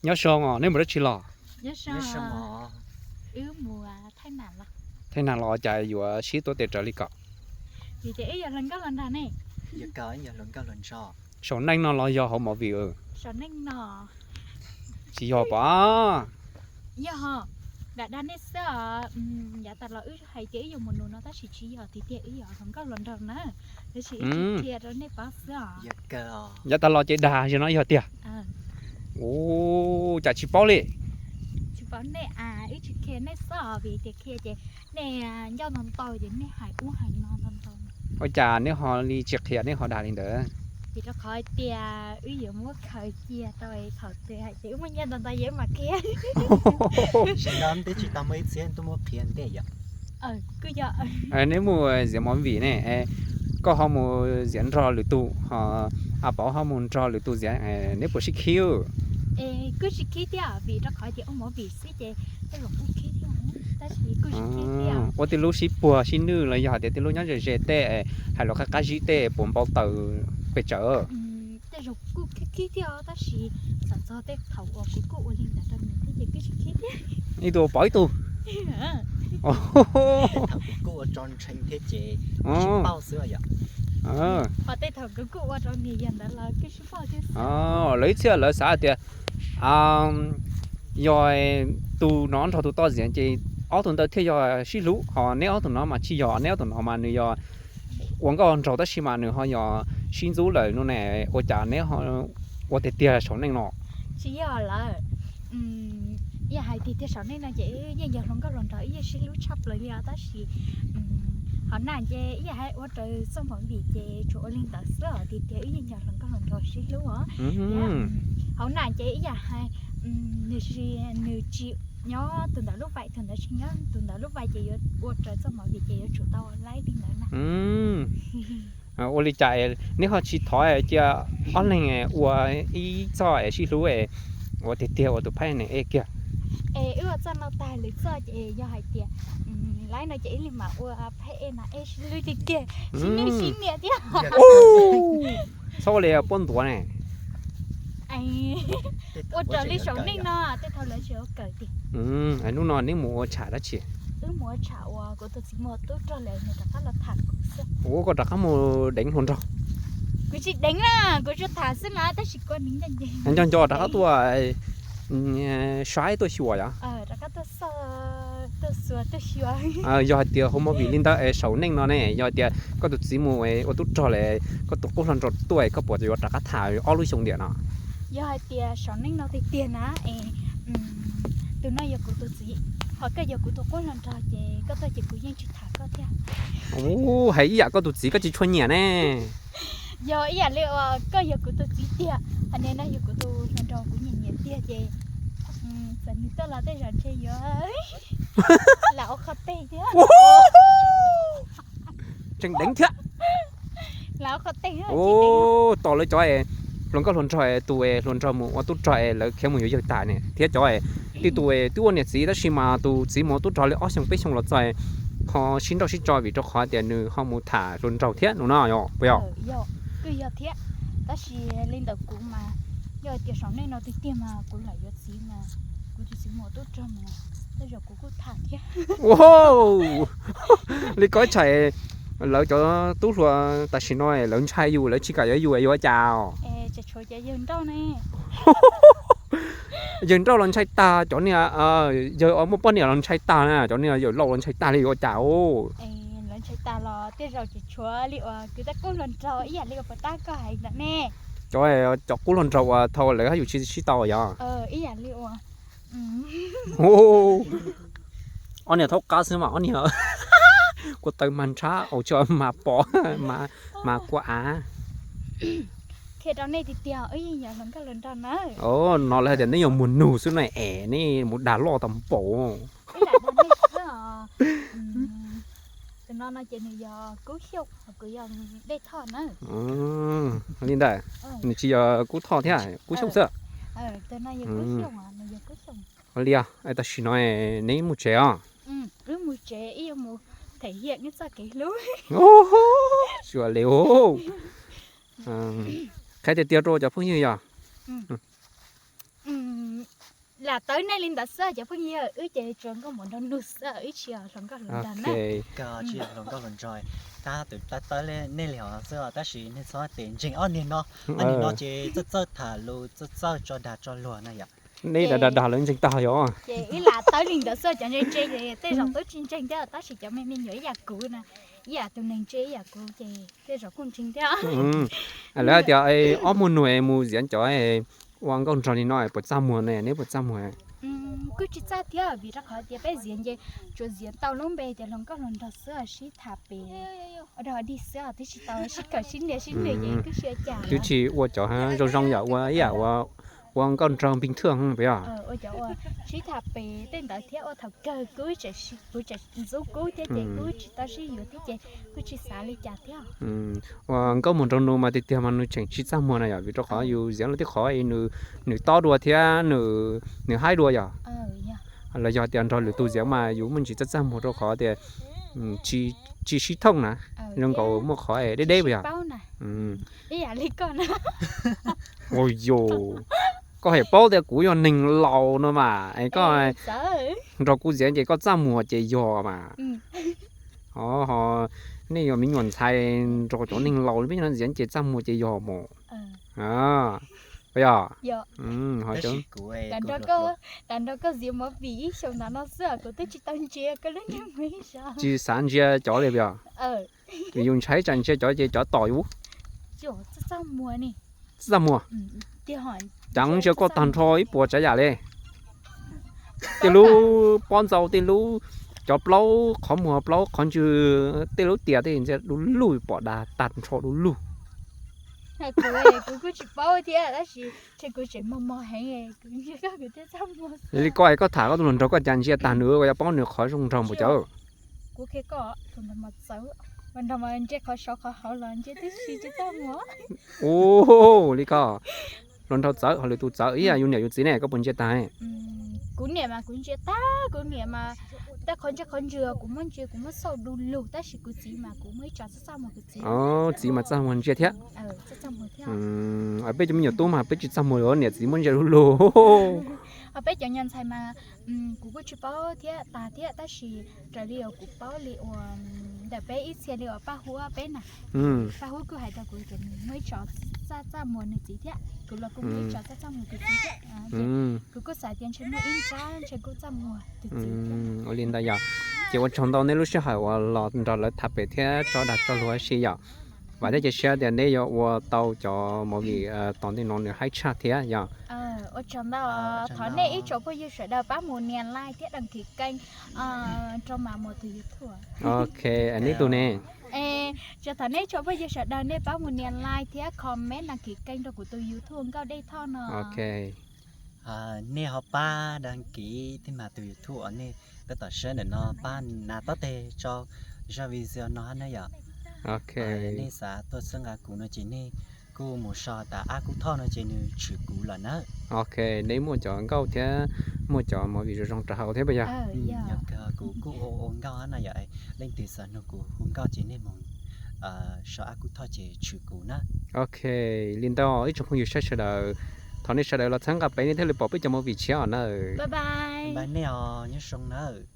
Nyob zoo os, neb mus dab tsi los? Thaij nas los cas yuav sib tuav tes rawv li ko? Saum neej no los yog hauv movie? Tsis yog pom. Yav tas los wb hais tias wb yuav mus nus no tab sis tsis yog tiag tiag, wb yog hluas nkauj hluas nraug na. Yav tas los ces dag, zaum no yog tiag. Ua cas tsis paub li? Tsis paub nej, wb tsis qhia nej xwb os, vim tias qhia ces nej ncauj ntau ntau ces nej hais ub hais no ntau ntau. Ua cas neb ho li tsis qhia, neb ho dag li ntawd? Vim rau qhov tias wb yuav muab khaws cia rau thaum twg hais tias wb muaj nyiaj ntau ntau ces wb mam qhia. Sawv daws twb tsis tau muaj ib txhia tuaj muab qhia ntej yom. Neb mus ziav movie ne, koj ho mus ziav nrog lwm tus, ho Pov ho mus nrog lwm tus ziav, neb puas sib khib? Kuj sib khib thiab, vim rau qhov tias ua movie xwb ces tej zaum kuj khib thiab, tab sis kuj sib khib thiab. Ua tej lub sib puag sib nwj los yog hais tias tej lub nyob ze ze tej, hais lus qab qab zib tej puas npau taws pes tsawg? Tej zaum kuj khib khib thiab tab sis txawm txog tej thaum uas kuv kuj ua li ntawd rau nws thiab ces kuj sib khib thiab. Ib tug pom ib tug. Thaum kuv kuj ua tso ntshee thiab ces sib pauj xwb yom. Ho tej thaum kuv kuj ua rau nws yog ntawd los kuj sib pauj thiab xwb. Lawv ib txhia lawv xav hais tias yog tus no nrog tus toj ziav ces ob tug ntawd thiaj yog sib hlub, ho neb ob tug no mas tsis yog, neb ob tug no mas nws yog ua nkauj nraug tab sis mas nws ho yog sib ntxub lawm no ne, ua cas neb ho ua tiag tiag saum neej no? Tsis yog lawm. Yog hais tiag tiag saum neej no ces yeej yog hluas nkauj hluas nraug, yeej sib hlub tshaj plaws li os, tab sis hauv na ces ib yam hais ua raws txoj movie ces tsuas ua li ntawd xwb os, tiag tiag wb yeej yog hluas nkauj hluas nraug sib hlub os. Hauv na ces ib yam hais nws tsis, nws tsis nyob tus ntawd lub vais, tus ntawd tsis nyob tus ntawd lub vais ces yuav ua raws txoj movie ces yuav tsum tau laib li ntawd na. Ua li cas neb ho tsis thov cia ob leeg ua ib txoj es sib hlub es ua tiag tiag ua tus phab neeg ej kiag? Es wb ua txoj no tag lwm txoj ces yog hais tias laib no ces ib leeg mam ua phab ej mas ej sib hlub tiag tiag, sib nwj sib niam thiab. Txhob ua li puab ntuav ne. Ua raws li saum neej no tej thaum lawv tsis ua kawm tiag. Hnub no neb mus ua tsham dab tsi? Wb mus ua tsham uas kuv tus txiv muam tub rog lawm nws rov qab los tham kuv xwb. Ua koj rov qab mus deev hluas nraug? Kuv tsis deev na, kuv tsuas tham xwb na tab sis kuv nim nco nco rov qab tuaj saib tuaj xyuas yom. Rov qab tuaj xauj, tuaj xyuas, tuaj xyuas. Yog hais tias hauv movie li ntawd es saum neej no ne, yog hais tias koj tus txiv mus ua tub rog lawm, koj tus qub hluas nraug tuaj, koj puas yuav rov qab tham ob lub xyoo ntiam no? Yog hais tias saum neej no tiag tiag na es tus no yog kuv tus txiv, ho koj yog kuv tus qub hluas nraug ces koj tuaj ces kuv yeej tsis tham koj thiab. Ub, hais ib yam koj tus txiv koj tsis tshua nyiam ne. Yog ib yam li uas koj yog kuv tus txiv tiag, hos nim no yog kuv tus hluas nraug kuv nyiam nyiam tiag ces txawm nws tuaj los tej zaum ntshe yuav lam ua qhov teg thiab. Tseem deev thiab. Lam ua qhov teg. Tos lawv cov hluas nkauj hluas nraug, tus hluas nraug mus ua tub rog es lawv khiav mus yuav yawg tas ne thiab cov tib tug twb ua niam txiv tab sis mas tus txiv mus ua tub rog li ob xyoo peb xyoo los txog ho sib nrauj sib tso vim rau qhov tias nws ho mus tham hluas nraug thiab no na yog puas yog? Kuj yog thiab, tab sis li ntawm kuv mas yog tias saum neej no tiag tiag mas kuv lam yuav txiv mas kuv tus txiv mus ua tub rog mas tej zaum kuv kuj tham thiab. Li koj tshais lawv cov tub hluas tam sim no lawv ntshai yus, lawv tsis kam yuav yus yuav cas? Tshuav cov yawg nrauj ne. Yawg nrauj los ntshai tag, cov niag yawg muaj poj niam los ntshai tag na, cov niag yawm laus los ntshai tag li yuav cas? Lawv ntshai tag los tej zaum tseem tshuav li uas kuv tus qub hluas nraug ib yam li uas puas tab koj hais ntawd ne. Cov, cov qub hluas nraug uas thaum lawv haj yus tsis sib tau yog? Ib yam li uas ob niag thaub qab xwb mas ob niag kua taw mas ntshab, au tsis mas pom mas kua av. Qhia rau nej tiag tiag, wb yeej yog hluas nkauj hluas nraug na. No lawv hais tias neb yuav mus nug xwb na es neb mus dag loj tau npaum. Tus no no ces nws yog Kub Xyooj, kuv yog Dej Thoj na. Li ntawd, nws tsis yog Kub Thoj thiab, Kub Xyooj xwb. Tus no yog Kub Xyooj, nws yog Kub Xyooj. Li, tam sim no neb mus tsev os? Wb mus tsev, wb yuav mus thể hiện wb txoj kev hlub. Sua li, qhia tiag tiag rau cov phooj ywg yog. Lam tawb nej li ntawd xwb cov phooj ywg, wb ces tsuas nkauj mus nrog nug xwb, wb tsis hluas nkauj hluas nraug na. Tsis hluas nkauj hluas nraug, tab tus tab tawb nej li hov xwb tab sis nej txhob tes ntseeg ob niag no. Ob niag no ces txawj txawj tham lus, txawj txawj tso dag tso luag na yom. Nej dag dag lawv ntseeg tag yom. Ces wb lam tawb li ntawd xwb, cov ntse ntse tej zaum twb tsis ntseeg thiab tab sis cov me me nyuam ib yam kuv na, ib yam tus neeg ntse ib yam kuv ces tej zaum kuj ntseeg thiab. Lawv tias ob muag nus mus ziav cov ua nkauj nraug li no puas txaj muag ne, neb puas txaj muag? Kuj tsis txaj thiab vim rau qhov tias peb ziav ces tsuas ziav tau lub npe tias hluas nkauj hluas nraug xwb, sib tham pem ua dog dig xwb, twb tsis tau sib kawm sib nias sib nwj ces kuj tsis ua cas. Twb tsis ua cov zoo zoo yam ua ib yam ua nkauj nraug npig thwj puas yog? Ua cov ua sib tham pem tej ntawd thiab ua thaum kawg kuv tseem ntxub kub thiab ces kuj tsis tau sib yuav thiab ces kuj tsis xav li cas thiab. Ua nkauj mus nrog nus mas tiag tiag mas nws tseem tsis txaj muag na yom, vim rau qhov yus ziav lub tib qhov nws tob dua thiab nws haib dua yom. Los yog tias nrog lwm tus ziav mas yus muaj ntsis txaj txaj muag rau qhov tias tsis sib thooj na, zoo nkaus muaj qhov deb deb puas yog? Ua yus, koj hais paub tias kuv yog neeg laus no mas es koj nrog kuv ziav ces koj txaj muag ces yog mas. Ho nej yog me nyuam ntxhais nrog cov neeg laus peb no ziav ces txaj muag ces yog mas. Puas yog? Lam nrog koj ziav movie ib xyoos ntawd no xwb kuv twb tsis tau ntsia koj lub ntsej muag ib zaug. Tsis xav ntsia cov li puas yog? Vim yus ntshai tsam ntsia cov ces cov tom yus. Txaj muag. Cas ntsia koj tag nrho ib puas tsav yam li. Tej lub pob ntxaus, tej lub, cov plaub qhov muag plaub qhov ntswg, tej lub tias tej ntsia du lug pom dag tag nrho du lug. Kuv kuj tsis paub thiab tab sis ntshe kuv tseem mos mos heev, kuv ntsia koj kuv thiaj txaj muag. Li koj es koj tham koj tus hluas nraug koj cas ntsia tag nws, koj yuav paub nws qhov zoo nraug npaum cas? Kuv qhia koj, tus nraug mas txawv, nraug mas ntsia qhov saud qhov hauv los ntsia tib si tsis txaj muag. Ua li koj, hluas nraug txawv ho lwm tus txawv ib yam yus niam yus txiv ne, koj puas ntsia tag? Kuv niam mas kuv ntsia tag, kuv niam mas tej qhov ntsia qhov ntswg kuv muab ntsia kuv muab xauj du lug tab sis kuv txiv mas kuv muab ib tso txaj txaj muag kuv txiv. Txiv mas txaj muag ntsia thiab. Peb cov me nyuam tub mas peb tsis txaj muag li, niam txiv muab ntsia du lug. Ho peb cov nyuag ntxhais mas kuv kuj tsis paub thiab tas thiab tab sis raws li uas kuv paub li uas ntawm peb ib txhia li uas Paj Huab peb na, Paj Huab kuj hais rau kuv tias nws muaj ib tso txaj txaj muag nws txiv thiab, kuv los kuj muaj ib tso txaj txaj muag kuv txiv thiab. Kuv kuj xav tias ntshe muaj ib nrab ntshe kuj txaj muag tus txiv thiab. Ua li ntawd yog, ces ua tsaug ntau nej lub sij hawm uas los nrog lawv tham pem thiab tso dag tso luag si yom. Vam thiab cia siab tias neb yuav ua tau cov movie tom ntej no nws haib tshaj thiab yom. Ua tsaug ntau, thov nej ib tsoom phooj ywg sawv daws pab mus nias like thiab đăng ký kênh rau Mas Muas tus YouTube. Ok, neb tus ne? Tsuas thov nej tsoom phooj ywg sawv daws nej pab mus nias like thiab comment đăng ký kênh rau kuv tus YouTube Nkauj Dej Thoj no. Ok. Nej ho pab đăng ký thiab Mas tus YouTube uas nej pab tom sab ntawm no pab nas tob tes tso zaj video no na yom. Ok. Nej xav tuaj txhawb nqa kuv no ces nej kuj mus sau tas Ab Kub Thoj no ces nws tshwm kuv lawm na. Ok, neb muaj cov nkauj thiab muaj cov movie zoo zoo rau hauv thiab puas yog? Kuv kuj ua ua nkauj na yom, leej twg xav nrog kuv hu nkauj ces nej mus sau Ab Kub Thoj ces tshwm kuv na. Ok, li ntawd ib tsoom phooj ywg saib sawv daws, thov nej sawv daws los txhawb nqa peb nej thiaj li pom peb cov movie tshiab os na. Bye bye nej os, nyob zoo nawb.